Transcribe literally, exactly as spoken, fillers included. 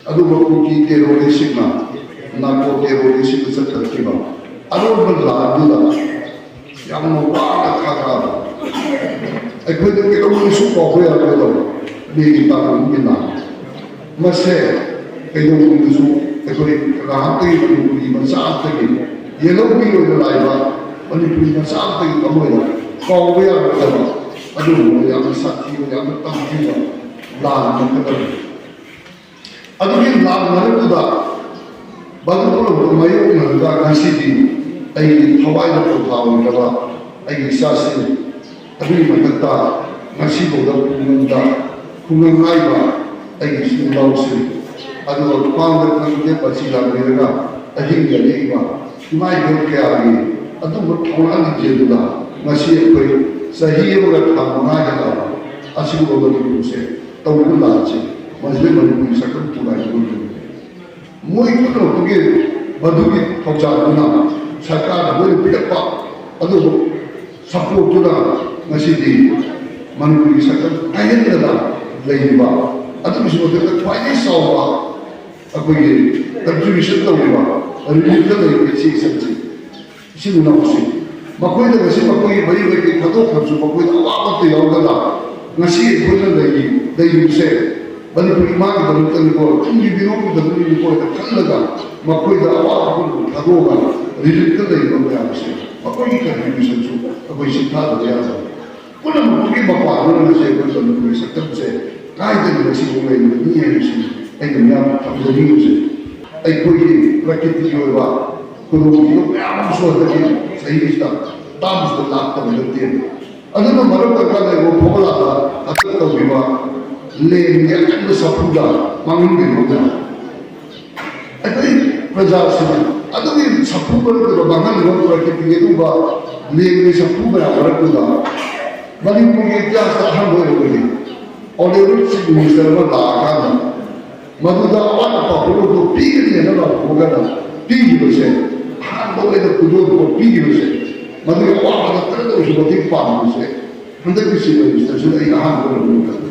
ꯑꯗꯨꯒ ꯀꯨꯀꯤ ꯇꯦꯔꯣꯔꯤꯁꯁꯤꯡꯅ, ꯅꯥꯔꯀꯣ ꯇꯦꯔꯣꯔꯤꯁꯁꯤꯡꯅ ꯆꯠꯊꯔꯛꯈꯤꯕ ꯑꯔꯣꯏꯕ ꯂꯥꯟꯗꯨꯗ ꯌꯥꯝꯅ ꯋꯥꯅ ꯈꯥꯡꯉꯛꯑꯕ ꯑꯩꯈꯣꯏꯗ ꯀꯩꯗꯧꯅꯨꯡꯗꯁꯨ ꯀꯥꯎꯕ ꯌꯥꯔꯣꯏꯗꯕ ꯃꯦꯒꯤ ꯇꯥꯡ ꯑꯍꯨꯝꯒꯤ ꯂꯥꯟ꯫ ꯃꯁꯦ ꯀꯩꯗꯧꯅꯨꯡꯗꯁꯨ ꯑꯩꯈꯣꯏ ꯀꯅꯥꯝꯇꯒꯤ, ꯃꯅꯤꯄꯨꯔꯤ ꯃꯆꯥ ꯑꯃꯠꯇꯒꯤ ꯌꯦꯜꯍꯧꯃꯤ ꯑꯣꯏꯅ ꯂꯥꯛꯏꯕ ꯃꯅꯤꯄꯨꯔꯤ ꯃꯆꯥ ꯑꯃꯠꯇꯒꯤ ꯊꯃꯣꯏꯗ ꯀꯥꯎꯕ ꯌꯥꯔꯣꯏꯗꯕ ꯑꯗꯨꯒꯨꯝꯕ ꯌꯥꯝꯅ ꯁꯥꯊꯤꯕ, ꯌꯥꯝꯅ ꯇꯝꯊꯤꯕ ꯂꯥꯟ ꯑꯃꯈꯛꯅꯤ꯫ ꯑꯗꯨꯒꯤ ꯂꯥꯟ ꯃꯔꯛꯇꯨꯗ ꯃꯗꯨ ꯄꯨꯝꯅꯃꯛꯇ ꯃꯥꯌꯣꯛꯅꯔꯒ ꯉꯁꯤꯗꯤ ꯑꯩꯒꯤ ꯊꯋꯥꯏꯗ ꯄꯣꯊꯥ ꯑꯣꯏꯗ꯭ꯔꯕ ꯑꯩꯒꯤ ꯏꯆꯥꯁꯤꯡ, ꯑꯗꯨꯒꯤ ꯃꯊꯛꯇ ꯉꯁꯤꯐꯥꯎꯗ ꯈꯨꯡꯒꯪꯗ, ꯈꯨꯡꯒꯪ ꯍꯥꯏꯕ ꯑꯩꯒꯤ ꯏꯆꯤꯜ ꯏꯅꯥꯎꯁꯤꯡ, ꯑꯗꯨꯒ ꯈ꯭ꯋꯥꯡꯗ ꯈꯪꯗꯦ ꯄꯥꯆꯤ ꯂꯥꯡꯕꯤꯔꯒ ꯑꯍꯤꯡꯗ ꯂꯦꯛꯏꯕ ꯏꯃꯥ ꯏꯕꯦꯜ ꯀꯌꯥꯒꯤ ꯑꯗꯨꯒꯨꯝꯕ ꯊꯧꯅꯥ ꯂꯤꯡꯖꯦꯜꯗꯨꯗ ꯉꯁꯤ ꯑꯩꯈꯣꯏ ꯆꯍꯤ ꯑꯃꯒ ꯊꯥ ꯃꯉꯥ ꯍꯦꯜꯂꯛꯑꯕ ꯑꯁꯤꯒꯨꯝꯕ ꯃꯅꯤꯄꯨꯔꯁꯦ ꯇꯧꯔꯤꯕ ꯂꯥꯟꯁꯦ, ꯃꯁꯤꯗ ꯃꯅꯤꯄꯨꯔꯒꯤ ꯁꯛꯇꯝ ꯊꯨꯒꯥꯏꯕ ꯉꯝꯗꯕꯅꯤ꯫ ꯃꯣꯏ ꯄꯨꯝꯅꯃꯛꯇꯨꯒꯤ ꯃꯗꯨꯒꯤ ꯊꯧꯖꯥꯜꯗꯨꯅ ꯁꯔꯀꯥꯔꯅ ꯃꯣꯏꯅ ꯄꯤꯔꯛꯄ ꯑꯗꯨꯒꯨꯝꯕ ꯁꯄꯣꯔꯠꯇꯨꯅ ꯉꯁꯤꯗꯤ ꯃꯅꯤꯄꯨꯔꯒꯤ ꯁꯛꯇꯝ ꯀꯥꯏꯍꯟꯗꯅ ꯂꯩꯔꯤꯕ, ꯑꯗꯨꯒꯤꯁꯨ ꯃꯊꯛꯇ ꯈ꯭ꯋꯥꯏꯗꯒꯤ ꯆꯥꯎꯕ ꯑꯩꯈꯣꯏꯒꯤ ꯀꯟꯇ꯭ꯔꯤꯕ꯭ꯌꯨꯁꯟ ꯇꯧꯔꯤꯕ ꯔꯤꯂꯤꯐꯇ ꯂꯩꯔꯤꯕ ꯏꯆꯦ ꯏꯆꯟꯁꯤꯡ, ꯏꯆꯤꯜ ꯏꯅꯥꯎꯁꯤꯡ, ꯃꯈꯣꯏꯅ ꯉꯁꯤ ꯃꯈꯣꯏꯒꯤ ꯃꯌꯨꯝ ꯃꯀꯩ ꯊꯥꯗꯣꯛꯈ꯭ꯔꯕꯁꯨ ꯃꯈꯣꯏꯗ ꯑꯋꯥꯕ ꯑꯃꯠꯇ ꯌꯥꯎꯗꯅ ꯉꯁꯤ ꯑꯩꯈꯣꯏꯅ ꯂꯩꯔꯤ-, ꯂꯩꯔꯤꯕꯁꯦ ꯃꯅꯤꯄꯨꯔ ꯏꯃꯥꯒꯤꯗꯃꯛꯇꯅꯤꯀꯣ, ꯇꯨꯡꯒꯤ ꯃꯤꯔꯣꯜꯒꯤꯗꯃꯛꯇꯅꯤꯀꯣ ꯍꯥꯏꯅ ꯈꯜꯂꯒ ꯃꯈꯣꯏꯗ ꯑꯋꯥꯕ ꯄꯨꯝꯅꯃꯛ ꯊꯥꯗꯣꯛꯑꯒ ꯔꯤꯂꯤꯐꯇ ꯂꯩꯔꯤꯕ ꯃꯌꯥꯝꯁꯦ ꯃꯈꯣꯏꯒꯤ ꯀꯟꯇ꯭ꯔꯤꯕ꯭ꯌꯨꯁꯟꯁꯨ ꯑꯩꯈꯣꯏ ꯁꯤꯊꯥꯗꯕ ꯌꯥꯗꯕ꯫ ꯄꯨꯝꯅꯃꯛꯇꯨꯒꯤ ꯃꯄꯥꯟꯗꯨꯗ ꯉꯁꯤ ꯑꯩꯈꯣꯏ ꯃꯅꯤꯄꯨꯔꯒꯤ ꯁꯛꯇꯝꯁꯦ ꯀꯥꯏꯗꯅ ꯉꯁꯤ ꯐꯥꯎ ꯂꯩꯔꯤꯕꯅꯤ ꯍꯥꯏꯕꯁꯤ ꯑꯩꯅ ꯃꯤꯌꯥꯝꯗ ꯊꯝꯖꯅꯤꯡꯉꯤꯕꯁꯦ꯫ ꯑꯩꯈꯣꯏꯒꯤ ꯄ꯭ꯔꯀꯤꯇꯤꯒꯤ ꯑꯣꯏꯕ ꯈꯨꯗꯣꯡꯊꯤꯕ ꯃꯌꯥꯝ ꯑꯃꯁꯨ ꯍꯟꯗꯛꯀꯤ ꯆꯍꯤꯁꯤꯗ ꯇꯥꯕꯁꯤꯗ ꯂꯥꯛꯇꯕ ꯅꯠꯇꯦ꯫ ꯑꯗꯨꯅ ꯃꯔꯝ ꯑꯣꯏꯔꯀꯥꯟꯗ ꯑꯩꯈꯣꯏ ꯐꯣꯕꯂꯥꯗ ꯍꯟꯗꯛ ꯇꯧꯈꯤꯕ ꯂꯦꯟꯒꯤ ꯑꯀꯟꯕ ꯁꯥꯐꯨꯗ ꯃꯥꯡꯍꯟꯕꯤꯔꯝꯗꯅ ꯑꯩꯈꯣꯏ ꯄ꯭ꯔꯖꯥꯁꯤꯡꯅ ꯑꯗꯨꯒꯤ ꯁꯥꯐꯨ ꯃꯔꯛꯇꯨꯗ ꯃꯥꯡꯍꯟꯕ ꯄ꯭ꯔꯀꯤꯇꯤꯒꯤ ꯑꯗꯨꯒꯨꯝꯕ ꯂꯦꯟꯒꯤ ꯁꯥꯐꯨ ꯃꯌꯥꯝ ꯃꯔꯛꯇꯨꯗ ꯃꯅꯤꯄꯨꯔꯒꯤ ꯏꯇꯤꯍꯥꯁꯇ ꯑꯍꯥꯟꯕ ꯑꯣꯏꯔꯕꯅꯤ꯫ ꯑꯣꯅꯦꯕꯜ ꯆꯤꯐ ꯃꯤꯅꯤꯁꯇꯔ ꯑꯃ ꯂꯥꯛꯑꯀꯥꯟꯗ ꯃꯗꯨꯗ ꯑꯋꯥꯠ ꯑꯄꯥ ꯄꯨꯝꯅꯃꯛꯇꯨ ꯄꯤꯒꯅꯤ ꯍꯥꯏꯅ ꯂꯥꯎꯊꯣꯛꯑꯒꯅ ꯄꯤꯈꯤꯕꯁꯦ ꯑꯍꯥꯟꯕ ꯑꯣꯏꯅ ꯈꯨꯗꯣꯜꯄꯣꯠ ꯄꯤꯈꯤꯕꯁꯦ, ꯃꯗꯨꯒꯤ ꯑꯋꯥꯕꯗ ꯀꯔꯝꯅ ꯑꯣꯏꯔꯁꯨ ꯃꯇꯦꯡ ꯄꯥꯡꯕꯁꯦ ꯍꯟꯗꯛꯀꯤ ꯆꯤꯐ ꯃꯤꯅꯤꯁꯇꯔꯁꯤꯅ ꯑꯩ ꯑꯍꯥꯟꯕ ꯑꯣꯏꯔꯕꯅꯤ꯫